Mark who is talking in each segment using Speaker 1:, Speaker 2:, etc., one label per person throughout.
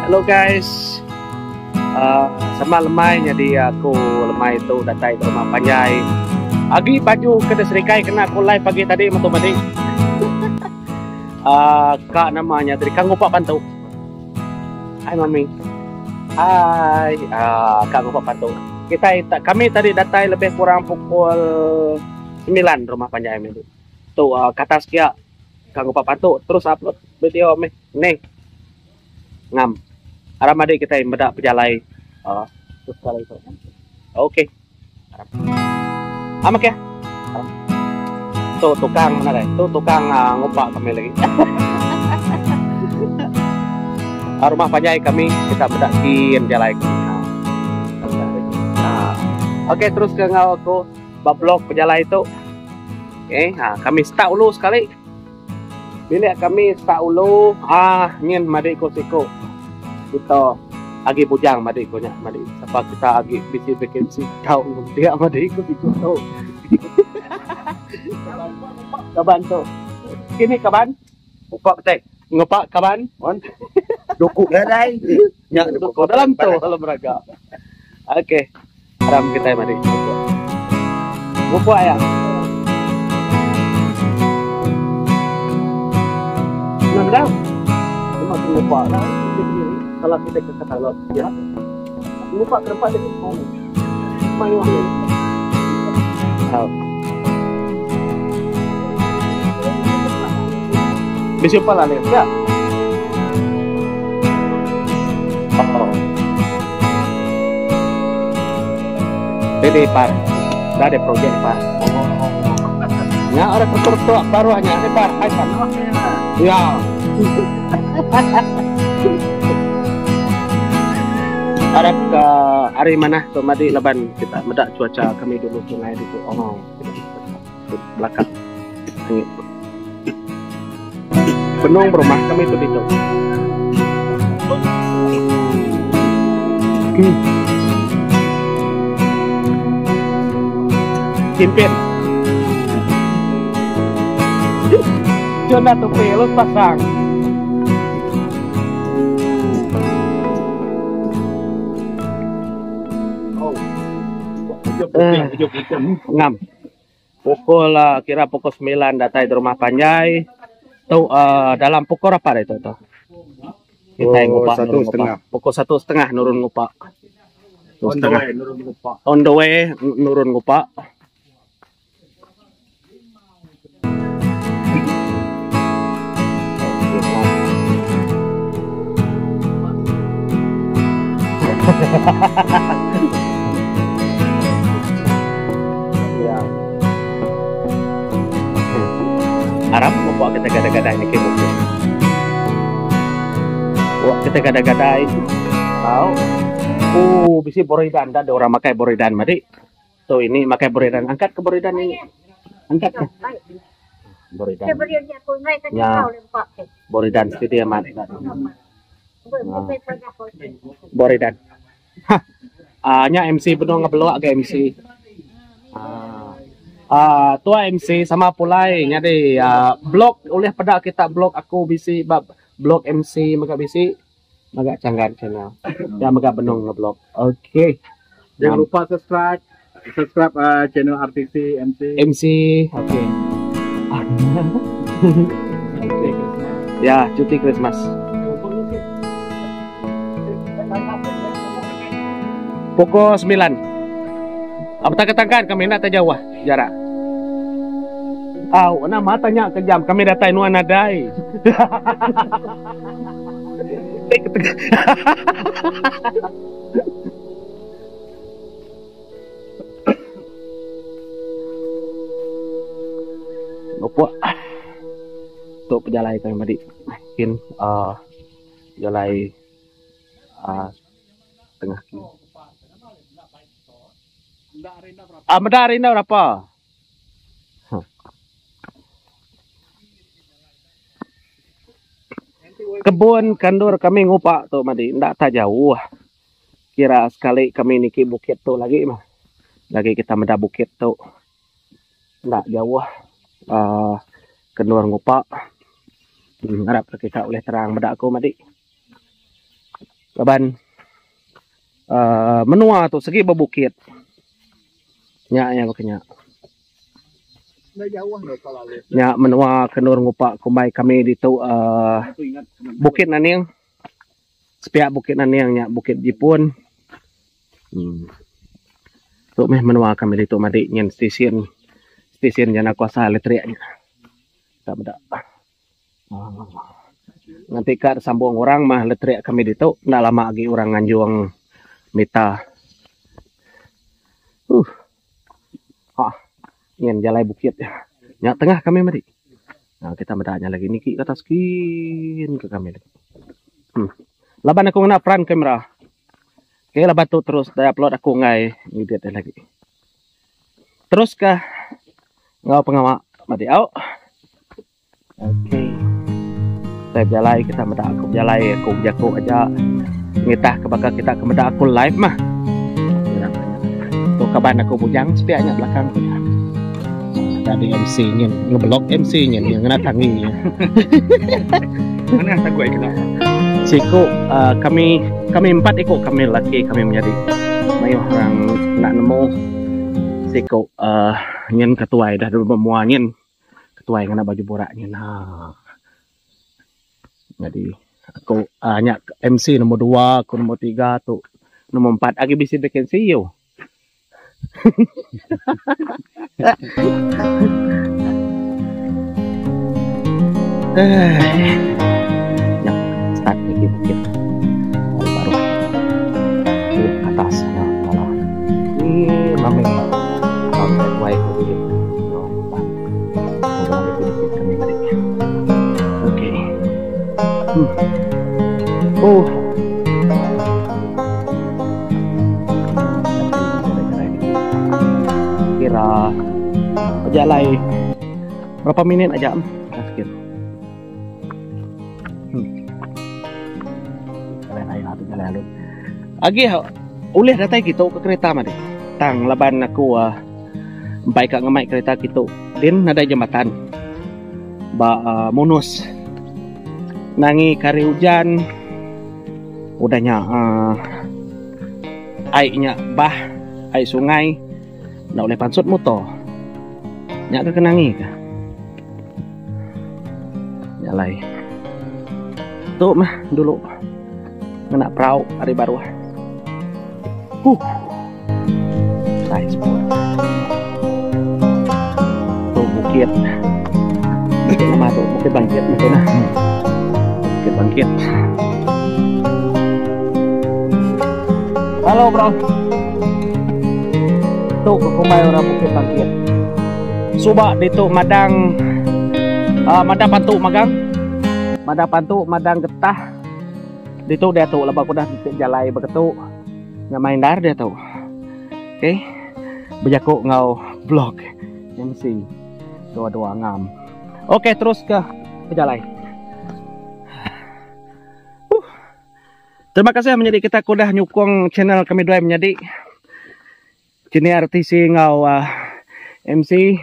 Speaker 1: Hello guys. Uh, sama lemai nyadi aku lemai tu datai ke rumah panjai. Agi baju ke diserikai kena aku live pagi tadi metu madi. Uh, ka nama nya tadi ka ngupak pantu. Hai mami. Hai. Uh, ka ngupak pantu. Kita kami tadi datai lebih kurang pukul 9 rumah panjai meh tu. Tu uh, ke atas kia ka ngupak pantu terus upload video meh. Neh. Ngam. Aram adi kitai meda pejalai uh, sekali tu. Okey. Aram. Am okey. Aram. Tu tukang mana dai? Tu tukang uh, ngupak kami lagi. uh, rumah panjai kami kita meda kin jalai kami. Ha. Okey terus ke enggau aku ba blog pejalai tu. Okey, ha, kami start ulu sekali. Bilik kami setak ulu ah nyin madi ku siku kita agi bujang madi ku nya madi sapa kita agi bisi vacancy tau dia madi ku siku tu. Kaban tu. Kini kaban. Upa betai. Ngupa kaban.
Speaker 2: On. Duku nadai.
Speaker 1: Nya duku dalam tu dalam raga. Okey. Aram kitai madi. Mupuk aya. Nah, bedau. Cuma ke ngupak lah. Kita sendiri. Kalau kita ke katalog. Ya. Ngupak ke tempat dia. Oh. Mayuh dia. Tahu. Bisi upa lah ni. Ya. Oh. Ini par. Dah ada projek par. Ya, orang ketua baru hanya ada par. Hai par. Ya. Arap ke hari mana tu madi laban kita meda cuaca kami dulu sungai ditu. Oh, belakang. Angin. Benung berumah kami tu ditu. Hmm. Kimpin. Jona tupi lu pasang.
Speaker 2: Oh.
Speaker 1: Eh. Ngam. Pukul uh, kira pukul 9 datai di rumah panjai. Tu uh, dalam pukul apa itu tu? Kita yang ngupak
Speaker 2: satu setengah.
Speaker 1: Pukul 1.30 nurun ngupak.
Speaker 2: On the way nurun ngupak.
Speaker 1: On the way nurun ngupak. Ya. Arap mau kita gada-gada ini ke bukit. Wah, kita gada-gada itu. Tahu. Oh, bisi boridan ada orang makai boridan mari. Tu ini makai boridan. Angkat ke boridan ini. Angkat ke. Boridan. Ya. Boridan steady amat. Boridan. Hah. Ah, nya MC benung ngebelok ke MC. Ah. Ah, tua MC sama pulai nyadi ah, blog ulih peda kita blog aku bisi ba blog MC mega bisi mega Changgan channel. Ya mega benung ngeblog. Okey.
Speaker 2: Jangan lupa subscribe subscribe uh, channel RTC MC.
Speaker 1: MC okey. Ya, cuti Christmas. Pukul 9. Apa tak ketangkan kami nak tak jauh jarak. Au, nama tanya ke jam kami datai nuan nadai. Mupuk. Tu pejalai kami madi. Kin uh, jalai uh, tengah kin. Ah, meda hari enda berapa? Kebun kandur kami ngupak tu madi enda tak jauh. Kira sekali kami niki bukit tu lagi mah. Lagi kita meda bukit tu. Enda jauh uh, kendur ngupak. Hmm, harap kita boleh terang meda aku madi. Laban uhh menua tu sigi bebukit. Nya iya baka nya. Nya menua ke endur ngupa kumbai kami ditu uhh Bukit Naning. Sepiak Bukit Naning nya Bukit Jipun. Uhh tu meh menua kami ditu madi nyin stesen stesen jana kuasa elektrik nya. Ka meda. Nganti ka sambung orang mah letrik kami ditu enda lama agi orang nganjung mita. Huh. Ha. Nyin jalai bukit. Nya tengah kami madi. Ha, kita meda nya lagi niki ke atas kin ke kami lagi. Hmm. Laban aku ngena front camera. Okay, laban tu terus dah upload aku ngai edit lagi. Terus kah enggau pengawa madi au. Okey. Kita bejalai kita meda aku bejalai aku bejaku aja ngitah ke baka kita ke meda aku live mah. Tu kaban aku bujang sepiak nya belakang ku nya. Ada MC nyin ngeblok MC nyin nya ngena tangi nya.
Speaker 2: Mana tagu ai kena.
Speaker 1: Siku uh, kami kami empat iku kami lelaki kami menyadi. Mayuh orang enda nemu siku uh, nyin ketuai dah dulu mua nyin. Ketuai ngena baju burak nya nah. Nyadi aku uh, nya MC nombor 2, aku nombor 3 tu nombor 4 agi bisi vacancy yo. Eh. Nya start lagi bukit. Ari baruh. Ke atas nya bala. Ni mami. Tuai ku Oh. Kira berjalai berapa minit aja sikit. Hmm. Agi ulih datai kitu ke kereta madi. Tang laban aku uh, Empai ka ngemai kereta kitu din nadai jambatan ba uh, Munus. Nangi ke hari ujan udah nya uh, ai nya bah ai sungai enda ulih pansut motor. Nya ke kenangi ka. Nya alai. Tu mah dulu ngena perau ari baruh. Huh. Nice spot. Tu bukit. Bukit nama tu, Bukit Bangkit tu nah. Bukit Bangkit. Halo bro. Tu kumbai orang Bukit Bangkit. Suba ditu madang uh, madang pantu magang. Madang pantu, madang getah. Ditu diatu laban aku dah jalai beketu. Nyamai endar diatu. Okey. Bejaku enggau vlog MC dua-dua ngam. Okey terus ke bejalai. Huh. Terima kasih menyadi kita ke udah nyukung channel kami duai menyadi. Chini RTC enggau uh, MC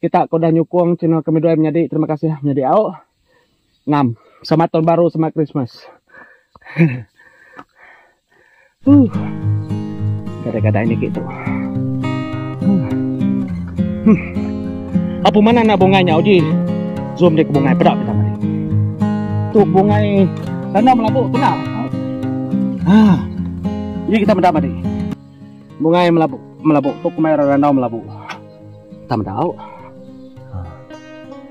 Speaker 1: kita ke udah nyukung channel kami duai menyadi. Terima kasih menyadi au. Ngam. Selamat tahun baru, selamat Christmas. Huh. Kadang-kadang ini gitu. Hmm. Apa mana nak bunganya uji? Zoom dia ke bungai pedak kita mari. Tu bungai tanam melabuk tu nak. Ha. Ini kita meda mari. Bungai melabuk, melabuk tu kumai orang randau melabuk. Kita meda au. Ha.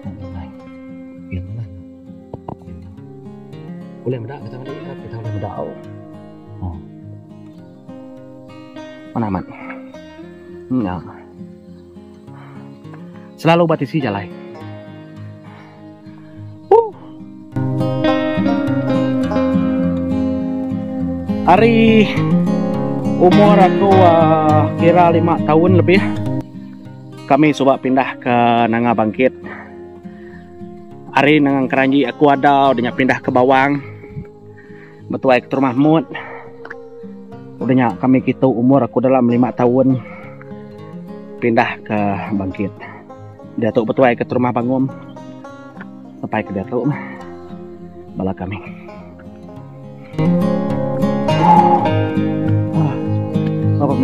Speaker 1: Bungai. Yang mana? Boleh meda kita mari kita boleh meda au. Oh. Mana amat. Nya. Selalu ba tisi jalai. Huh. Ari umur aku uh, kira lima tahun lebih kami suba pindah ke Nanga Bangkit. Ari Nanga Keranji aku ada udah nya pindah ke Bawang. Betuai ke Rumah Mut. Udah nya kami kitu umur aku dalam lima taun pindah ke Bangkit. Diatu betuai ke Rumah Bangum sampai ke diatu mah bala kami.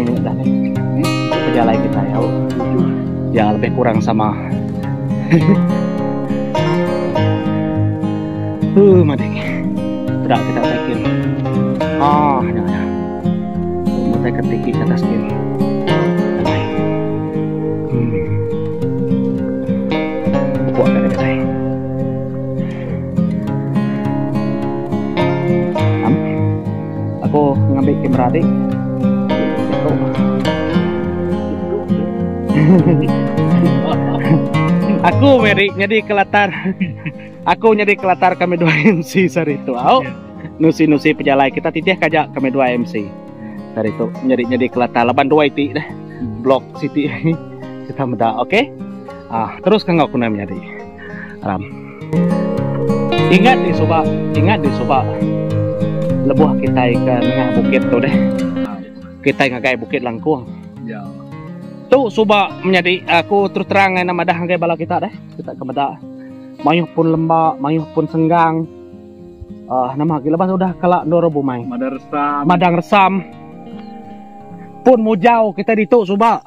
Speaker 1: minit dah ni. Pejalai kitai au. Ya lebih kurang sama. Huh madik. Peda kita utai kin. Ah nya nya. Utai ke tiki ke atas kin. Alai. Hmm. Pupuk kada kitai. Am. Aku ngambi kamera ti. Jaku. Aku meri nyadi ke latar. Aku nyadi ke latar kami dua MC sehari tu. Au. Nusi-nusi pejalai kita titih ka aja kami dua MC. Sehari tu nyadi nyadi ke latar laban dua iti deh. Blog siti kita meda okey. Ah terus ka enggau ku nai menyadi. Aram. Ingat di suba, ingat di suba lebuh kitai ke nengah bukit tu deh. Kitai ngagai Bukit Langkung.
Speaker 2: Ya.
Speaker 1: Tu suba menyadi aku terus terang ai madah ngagai bala kita deh. Kita ke meda mayuh pun lemba, mayuh pun senggang. Uh, nama agi lepas udah kala endur bumai.
Speaker 2: Madang resam.
Speaker 1: Madang resam. Pun mujau kita ditu suba.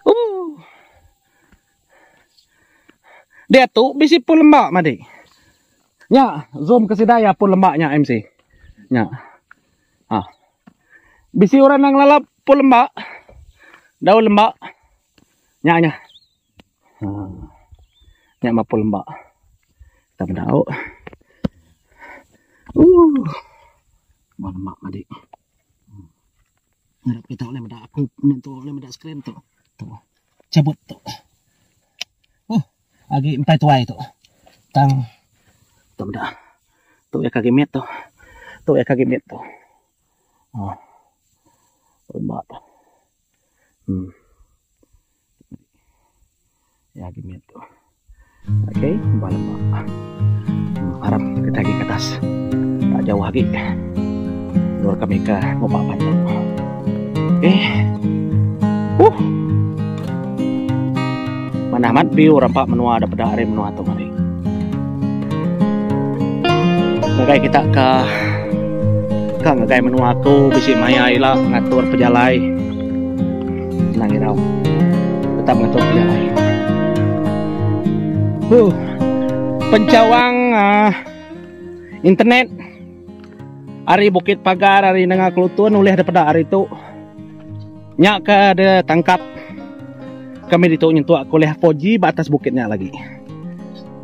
Speaker 1: Uh. Diatu bisi pun lemba madi. Nya zoom ke sida iya pun lemba nya MC. Nya. Ha. Bisi orang nang ngelala pun lemba. Daun lemba. Nya nya. Ha. Nya mah pun lemba. Kita meda au. Uh. Ba lemba madi. Ngarap kita ulih meda aku tu ulih meda screen tu. Tu. Chabut tu. Uh, agi empai tuai tu. Tang tu meda. Tu iya ke agi mit tu. Tu iya ke agi mit tu. Oh. Lemba tu. Hmm. Iya agi mit tu. Okey, ba lemba. Hmm, harap kita agi ke atas. Tak jauh agi. Endur kami ke ngupa pantu. Okey. Uh. Manah amat view rampa menua da peda ari menua tu mari. Ngagai kita ke ka ngagai menua aku bisi maya ila ngatur pejalai. Senang irau. Tetap ngatur pejalai. Huh. Pencawang uh, internet ari Bukit Pagar ari Nanga Kelutun ulih daripada ari tu. Nya ke ada tangkap kami ditu nyentuk aku ulih 4G ba atas bukit nya lagi.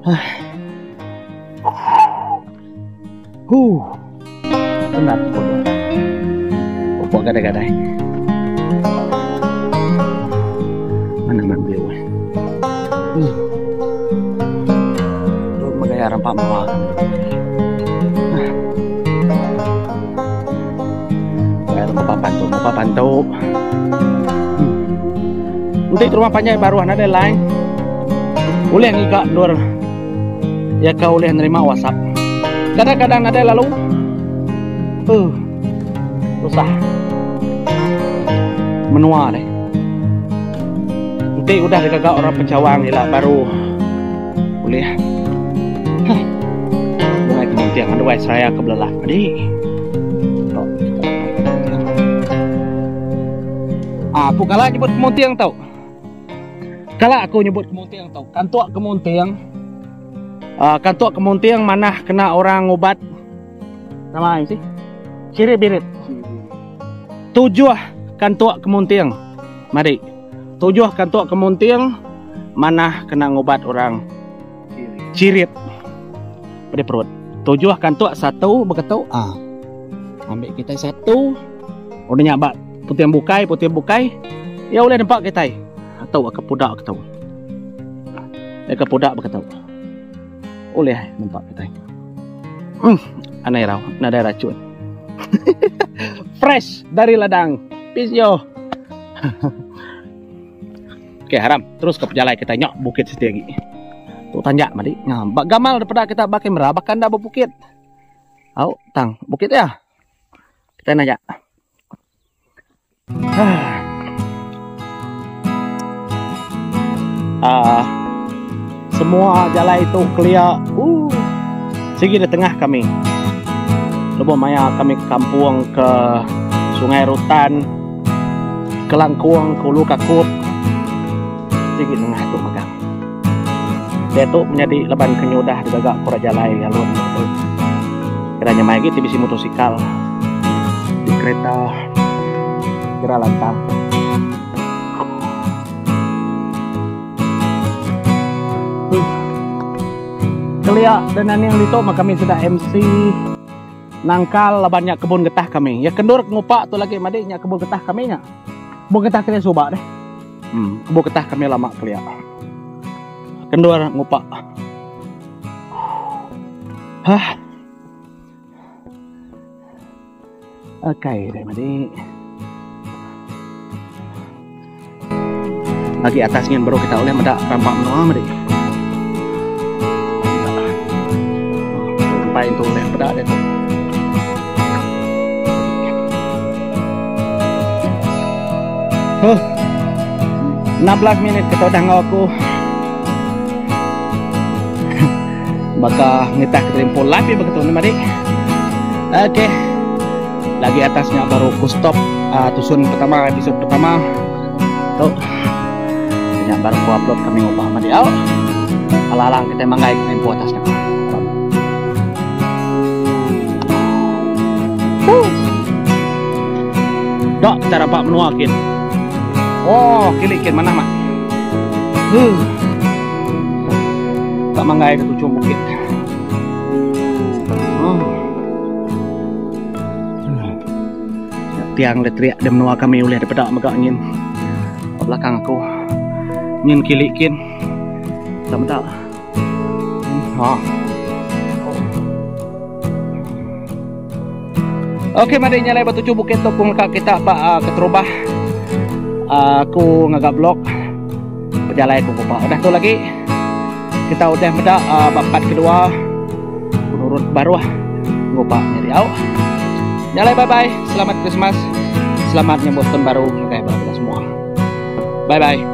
Speaker 1: Huh. Huh. Penat pun. Pupuk gadai-gadai. Mana man view eh. Hmm. Tu magaya rampak menua kami tu. Gaya rumah papan tu, rumah papan tu. Hmm. Enti rumah panjai baru nadai line. Ulih ngiga endur iya ke ulih nerima WhatsApp. Kadang-kadang nadai lalu. Uh, susah. Menua deh. Enti udah digaga orang pencawang ila baru ulih. Huh. Bungai kemunting aduai seraya ke belelak tadi. Tok. Ah, aku kala nyebut kemunting tau. Kala aku nyebut kemunting tau. Kantuk kemunting. Uh, kantuk kemunting manah kena orang ngubat nama ini sih? Ciri birit. Tujuh kantuk kemunting. Mari. Tujuh kantuk kemunting manah kena ngubat orang cirit pada perut. Tujuh kantuk satu beketuk. Ah. Ambil kita satu. Udah nyabak putih bukai, putih bukai. Ya ulih nempa kitai. Atau ke pudak ke tau. Ya ke pudak beketu. Ulih nempa kitai. Hmm, anai rau, nadai racun. Fresh dari ladang. Peace yo. Okey, haram. Terus ke pejalai kita nyok bukit siti lagi. Tu tanjak madi. Nah, bak gamal daripada kita ba kamera bahkan dah berbukit. Au, tang bukit ya. Kita nanya. Ah, semua jalai tu kelia. Uh, sigi di tengah kami. Lebuh maya kami ke kampung ke Sungai Rutan. Kelangkung ke Ulu Kakup sigi nengah tu magang. Diatu menyadi laban ke nyudah digaga ku jalai alun tu. Kira nyamai agi ti bisi motosikal ti kereta kira lantang. Kelia dan naning ditu mah kami sida MC nangkal laban nya kebun getah kami. Ya kendur ngupa tu lagi madi nya kebun getah kami nya. Kebun getah kelia suba deh. Hmm, kebun getah kami lama kelia. Kendur ngupa. Hah. Akai deh madi. Agi atas nyin baru kita ulih meda rampa menua madi. Empai entu ulih peda diatu. Huh. 16 minit kita udah enggau aku. Baka ngitah ke terimpu live ya begitu ni madi. Okey. Lagi atas nya baru aku stop uh, tusun pertama episod pertama. Tu. Nya baru aku upload kami ngubah madi au. Alang-alang kita manggai ke terimpu atas nya. Dok kita rampak menua kin. Oh, kilik kin mana mak. Huh. Tak manggai ke tuchung bukit. Oh. Tiang elektrik di menua kami ulih dipeda mega nyin. Ba belakang aku. Nyin kili kin. Tak meda. Ha. Okey madi nyalai ba tuchu bukit tu ku ngeka kita ba uh, keterubah uh, aku ngaga blog pejalai aku ngupa. Udah tu lagi kita udah meda uh, ba part kedua ku nurun ke baruh ngupa nyadi au. Nyalai bye bye. Selamat Christmas. Selamat nyambut tahun baru ngagai bala kita semua. Bye bye.